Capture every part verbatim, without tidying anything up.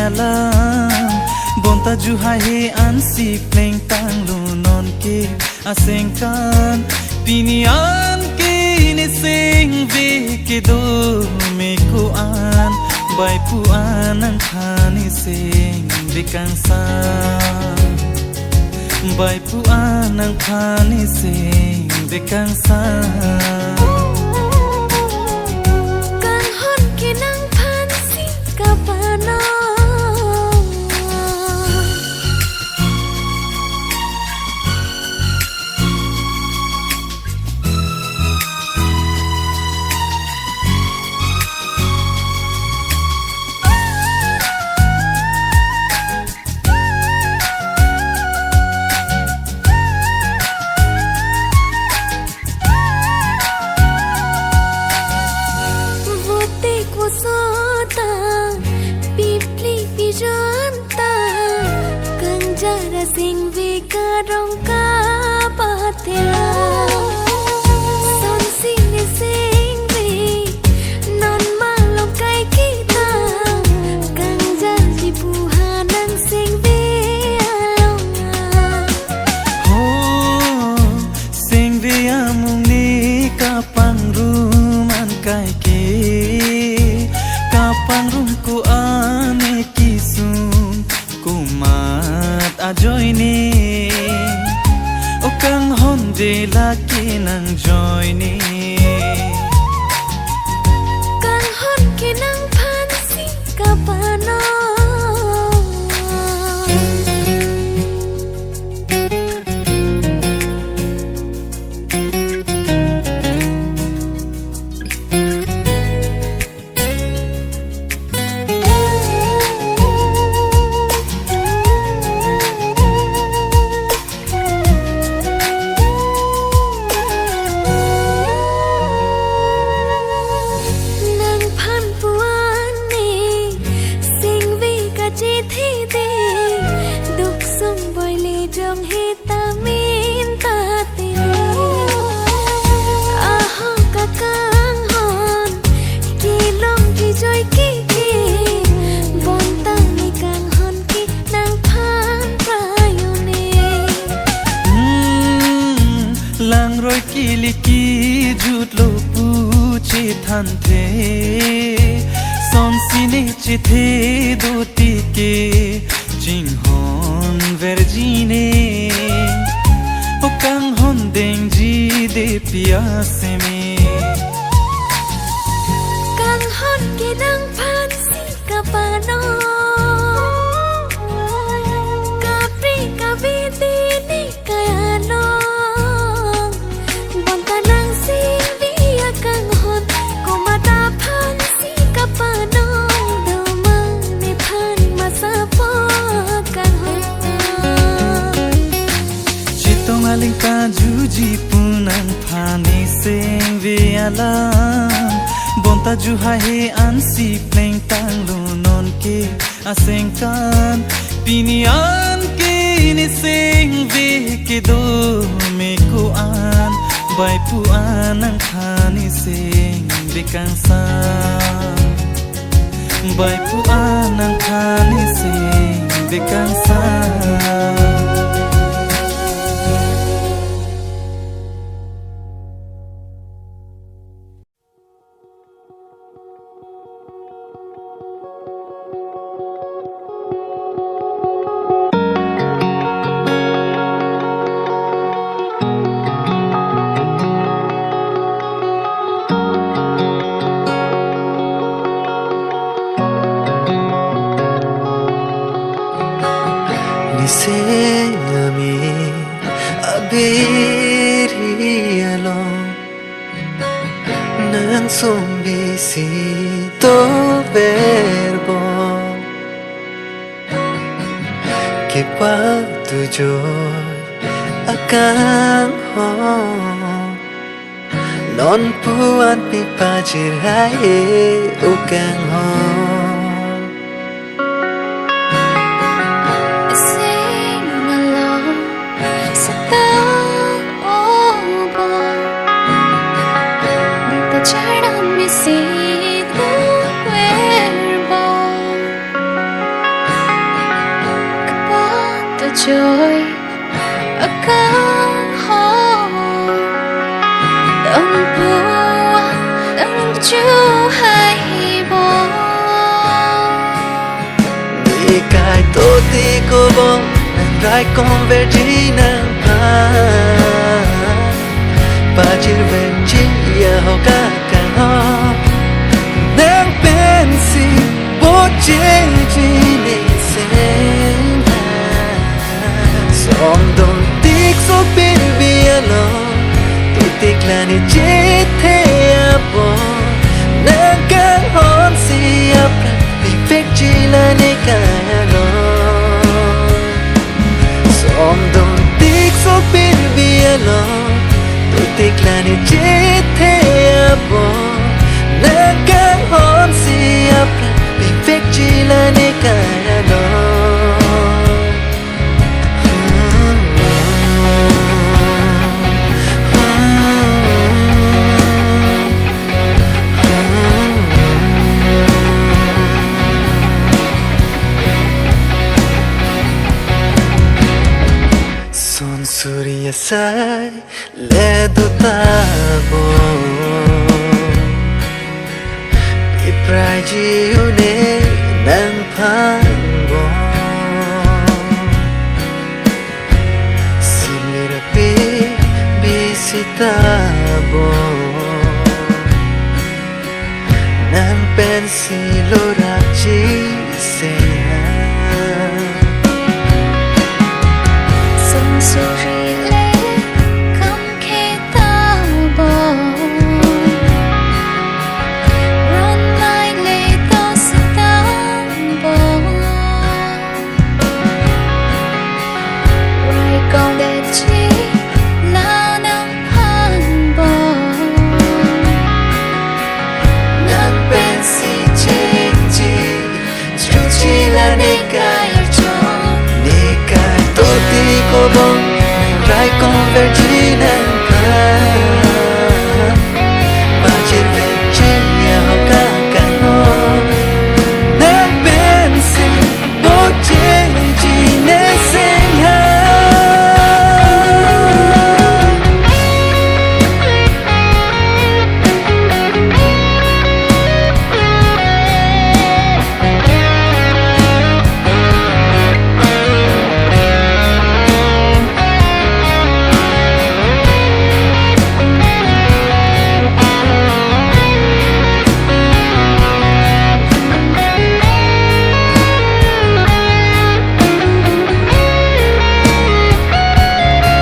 Alam, bonta juhai he ansi plengtanglo non ke asengkan. Pini an ke ne sengve kedo me ko-an, bai pu an nangphan ne sengve kangsam. Bai pu an nangphan ne sengve kangsam. Kanghon ke nangphan si kapanon. Vote ko sota, pipli pijon ta, kangjara sengve karong kapatela. Sonsi ne sengve, non malom kai kita, kangjarji pu ha nang sengve along a. Ho, sengve amung ne kapangrum an kai ke, kapangrum ko-an ne kesung, komat ajoine. O kanghon de lake nang joine. Kanghon ke nangphan si kapanon. Nangphan pu an ne sengve kachethe de, duk sung boile jong he ta min ta te. Ahok akanghon kelong kejoi keke, bonta ne kanghon ke nangphan prayone. Hmm, langroi kili kejutlo pu chethan the, sonsi ne chethe do tike, chinghon verjine, o kanghon dengji de pi aseme. Kanghon ke nangphan si kapanon, kapri kabi di ne kaya long. Bonta nang sengve akanghon, komat aphan si kapanon, doma nephan masa po akanghon. Chetong aling ta juji pu nangphan ne sengve alam, bonta juhai he ansi plengtanglo non ke asengkan. Pini an ke ne sengve kedo me ko-an, bai pu an nangphan ne sengve kangsam. Bai pu an nangphan ne sengve kangsam. Niseng ami abiri along nang sumbi si tover bom. Kepatujoi akanghon, non pu an pi pajir hai o kanghon. Sing along setang obo, nita charan misi tu verbo. Joy akanghon, dongpu dongchu hai bo. Nekai to ti ko bo, nang rai kong verji nangphan pajir verji ya ho ka kang ho. Nang pensi bo chengji ne seng ha. Song dong tik so pir bi along, tu tik la ne chethe apo. Nang kanghon si apra, bi vekji la ne kai along. Song dong tik so pir bi along, tu tik la ne chethe apo. Nang kanghon si apra, bi vekji la ne kai along. Son suri asai le do ta bo. Pi praiji un-e nangphan bo. Simir pi bi sita bo. Nang pensi lo rapji seng ha. Song suri le kam kheta bo. Ran mai le to sita bo. Rai kong verji la nangphan bo. Nang pensi chengji, chuji la ne kai arjo. Nekai to ti ko bom, rai kong verji nangphan pajir verji ya ho ka kang ho. Nang pensi bo chengji ne seng ha.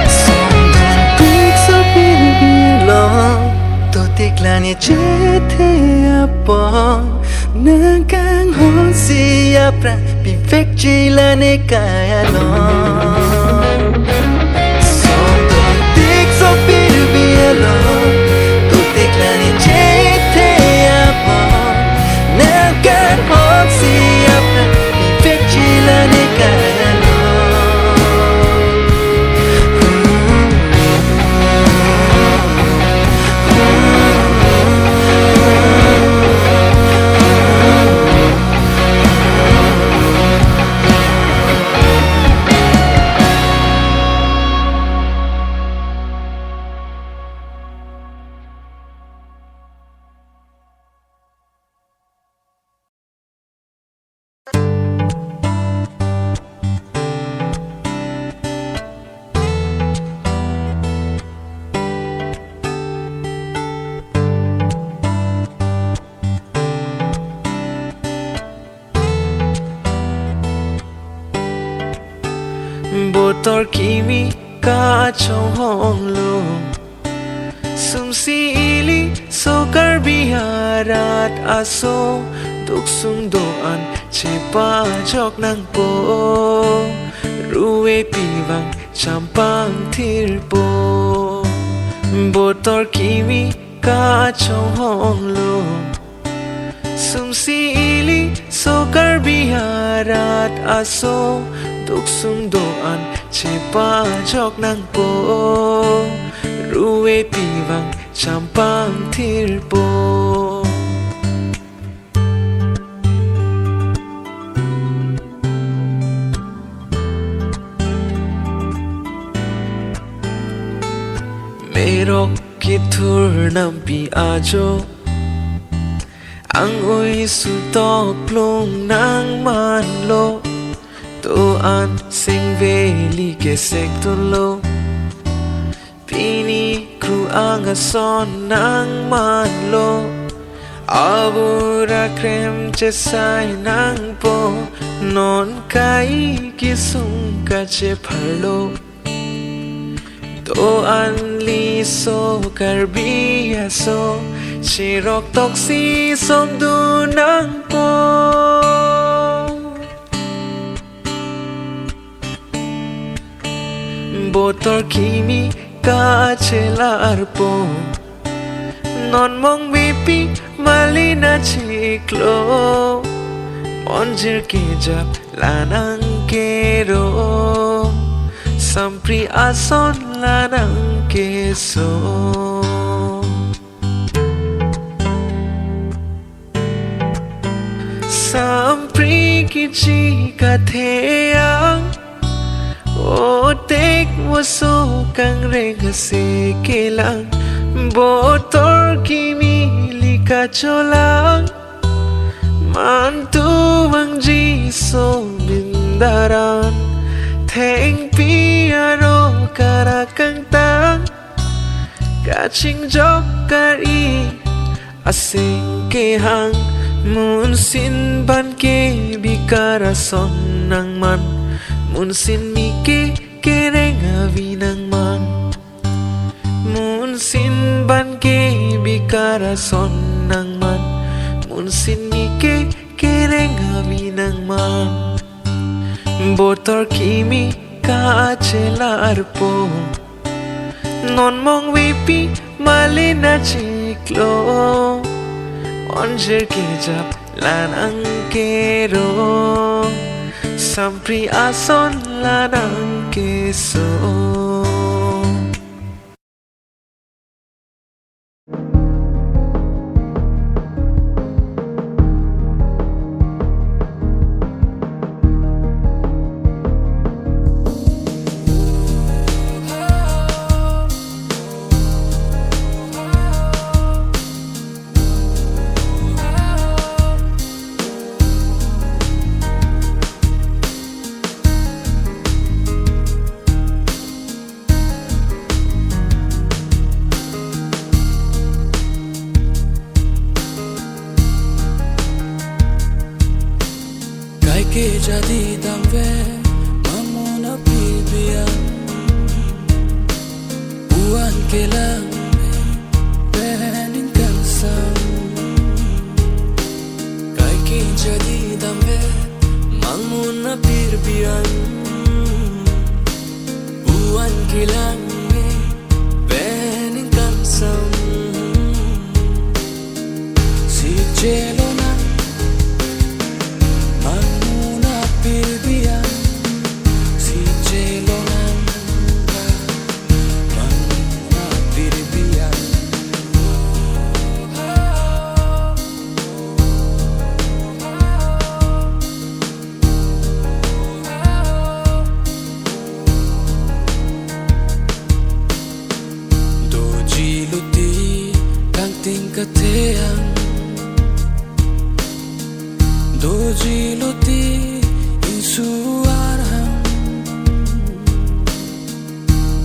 Song dong tik so pir bi along, to tik la ne chethe apot, nang kanghon si apra, bi vekji la ne kai along. Song dong tik so pir bi along, to tik la ne chethe apot, nang kanghon si apra, bi vekji la ne kai along. Botor kimi kachonghong lo, sumsi ili so Karbi arat aso, duk sung do-an chepajok nangpo, ruve pi vang champang thirpo. Botor kimi kachonghong lo, sumsi ili so Karbi arat aso, duk sung do-an chepajok nangpo, ruve pi vang champang thirpo. Rok kethur nampi ajo, ang-ui sutok plung nangmanlo. To-an singveli kesek tunlo, pini kru-ang ason nangmanlo. Abura krem chesai nangpo, non kai kesung kachepharlo. To-an liso Karbi aso, cherok toksi somdun nangpo. Botor kimi kachelarpo, non mongmepi malina chiklo. Monjir kejap lanang kero, sampri ason lanang keso. Sampri kichi katheang, otek moso kangreng ase kelang. Botor kimi lika cholang, mantu vangji so mindaran. Thengpi aro karakangtang, kachingjok kari asing kehang. Munsin ban ke bikar ason nangman, munsin mi ke kereng avi nangman. Munsin ban ke bikar ason nangman, munsin mi ke kereng avi nangman. Botor kimi kachelarpo, non mongmepi malina chiklo. Monjir kejap lanang kero, sampri ason lanang keso. Kaike jadi damvet, mangmun apirbi an. Pu-an kelang pen ingkangsam. Kaike jadi damvet, mangmun apirbi an. Pu-an kelang pen ingkangsam. Si chelonang, mangmun apirbi an. Si chelonang, mangmun apirbi an. Doji lote kangting katheang, doji lote ingsu arhang.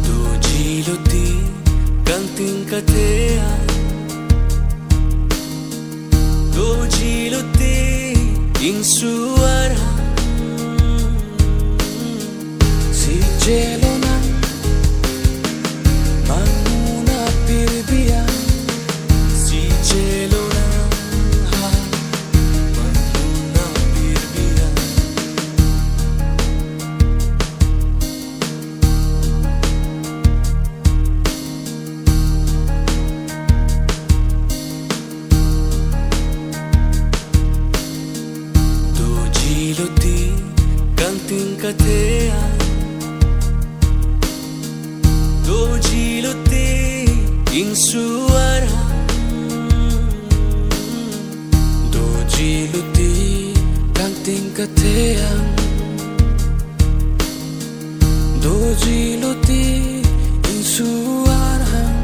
Doji lote kangting katheang, doji lote ingsu arhang. Si chelonang, mangmun apirbi an. Si chelonang, ha, mangmun apirbi an. Doji lote kangting katheang, doji lote ingsu arhang. Doji lote kangting katheang, doji lote ingsu arhang.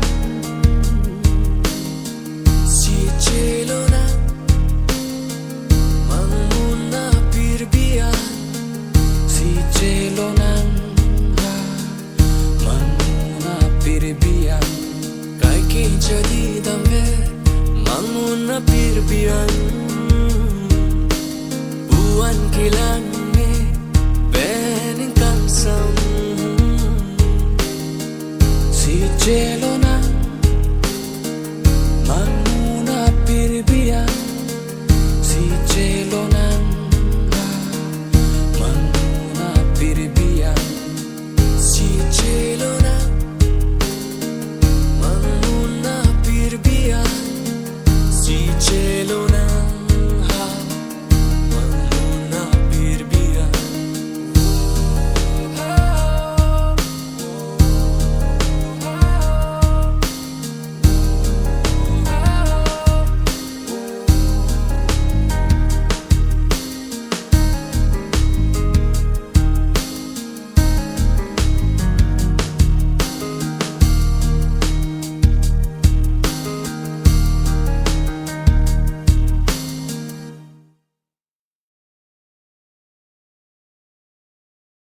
Jadi damver mangun apirbi an, puan kelang me pening kangsam. Si che